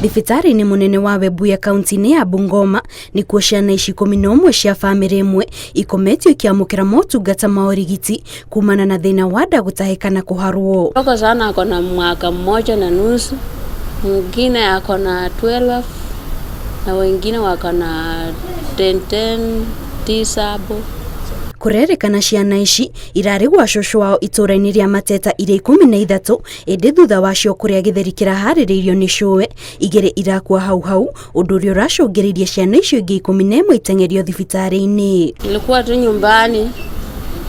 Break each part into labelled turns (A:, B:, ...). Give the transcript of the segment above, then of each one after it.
A: Thibitarĩ-inĩ mũnene wa Webuye kaunti-inĩ ya Bungoma nĩkuo ciana ici 11 cia bamĩrĩ ĩmwe ikometio ikiamũkĩra motungata ma ũrigiti kumana na thĩna wa nda gũtahĩka na kũharwo.
B: Mdogo sana ako na mwaka 1.5, mwingine ako na 12 na wengine wako na 10 10 9 hapo.
A: Kũrerĩkana ciana ici irarĩ gwa cũcũ wao itũũra-inĩ rĩa Mateta irĩ 13, ĩndĩ thutha wacio kũrĩa gĩtheri kĩraharĩrĩirio nĩ cũwe, igĩrĩ irakua hau hau, ũndũ ũrĩa ũracũngĩrĩirie ciana icio ingĩ 11 iteng'erio thibitarĩ-inĩ.
B: Nilikuwa tu nyumbani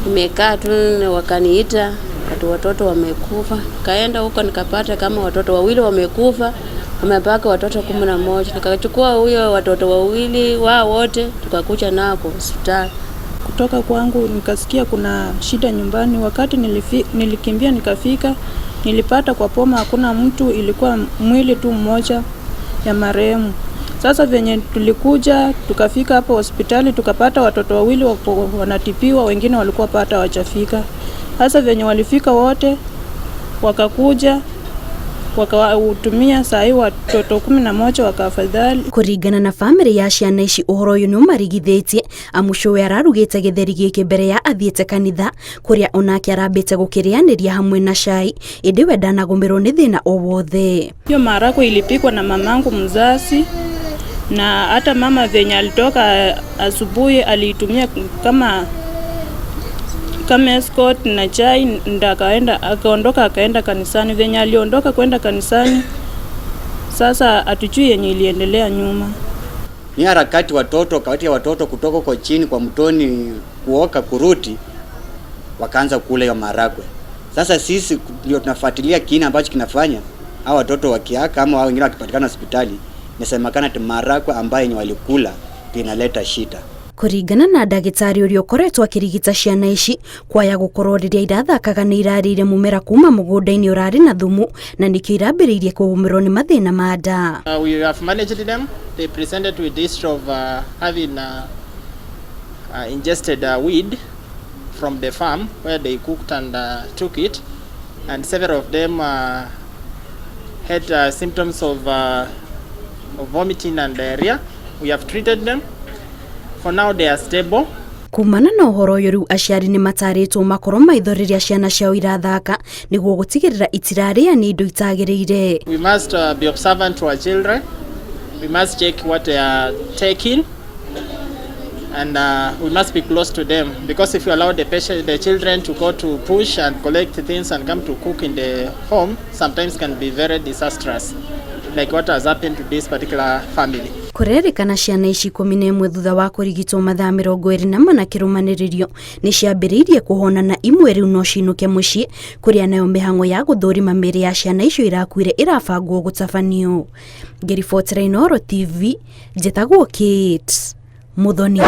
B: nimekaa tu, wakaniita ati watoto wamekufa. Kaenda huko nikapata kama watoto wawili wamekufa, wamebaki watoto 11. Nikachukua huyo watoto wawili wao wote tukakuja nao kwa hospitali.
C: Kutoka kwangu nikasikia kuna shida nyumbani. Wakati nilikimbia nikafika, nilipata kwa poma hakuna mtu, ilikuwa mwili tu mmoja ya marehemu. Sasa venye tulikuja tukafika hapo hospitali tukapata watoto wawili wako wanatibiwa, wengine walikuwa pata hawajafika. Sasa venye walifika wote wakakuja wakawatumia saa hii watoto 11 wakaafadhali.
A: Kũringana na bamĩrĩ ya ciana ici, ũhoro ũyũ nĩ ũmarigithĩtie amu cũwe ararugĩte gĩtheri gĩkĩ mbere ya athiĩte kanitha kũrĩa onake arambĩte gũkĩrĩanĩria hamwe na cai, ĩndĩ we ndanagũmĩrwo nĩ thĩna o wothe.
C: Hiyo maharagwe ilipikwa na mamangu mzazi, na hata mama venye alitoka asubuhi aliitumia kama escort na chai, ndo akaenda akaondoka akaenda kanisani. Venye aliondoka kwenda kanisani, sasa hatujui yenye iliendelea nyuma.
D: Ni harakati watoto kati ya watoto kutoka kwa chini kwa mtoni kuoka kuruti, wakaanza kula hiyo maharagwe. Sasa sisi ndio tunafuatilia kiini ambacho kinafanya hao watoto wakiaka ama wengine wakipatikana hospitali, inasemekana ati maharagwe ambayo yenye walikula inaleta shida.
A: Kũringana na ndagĩtarĩ ũrĩa ũkoretwo akĩrigita ciana ici, kwaya gũkorwo rĩrĩa irathakaga nĩ irarĩire mũmera kuma mũgũnda-inĩ ũrarĩ na thumu na nĩkĩo irambĩrĩirie kũgũmĩrwo nĩ mathĩna ma nda.
E: We have managed them. They presented with history of having ingested weed from the farm where they cooked and took it, and several of them had symptoms of vomiting and diarrhea. We have treated them. For now, they are stable.
A: Kumana na ũhoro ũyũ, rĩu aciari nĩ matarĩtwo makorwo maitho rĩrĩa ciana ciao irathaka nĩguo gũtigĩrĩra itirarĩa nĩ indo itagĩrĩire.
E: We must be observant to our children. We must check what they are taking, and we must be close to them because if you allow the patient, the children to go to bush and collect things and come to cook in the home, sometimes can be very disastrous, like what has happened to this particular family.
A: Kũrerĩkana ciana ici 11 thutha wa kũrigitwo mathaa 24 kĩrũmanĩrĩrio nĩ ciambĩrĩirie kũhona na imwe rĩu no cinũke mũciĩ, kũrĩa nayo mĩhang'o ya gũthũrima mĩĩrĩ ya ciana icio irakuire ĩrabangwo gũtabanio. Ngĩribotera Inooro TV, njĩtagwo Kate Muthoni.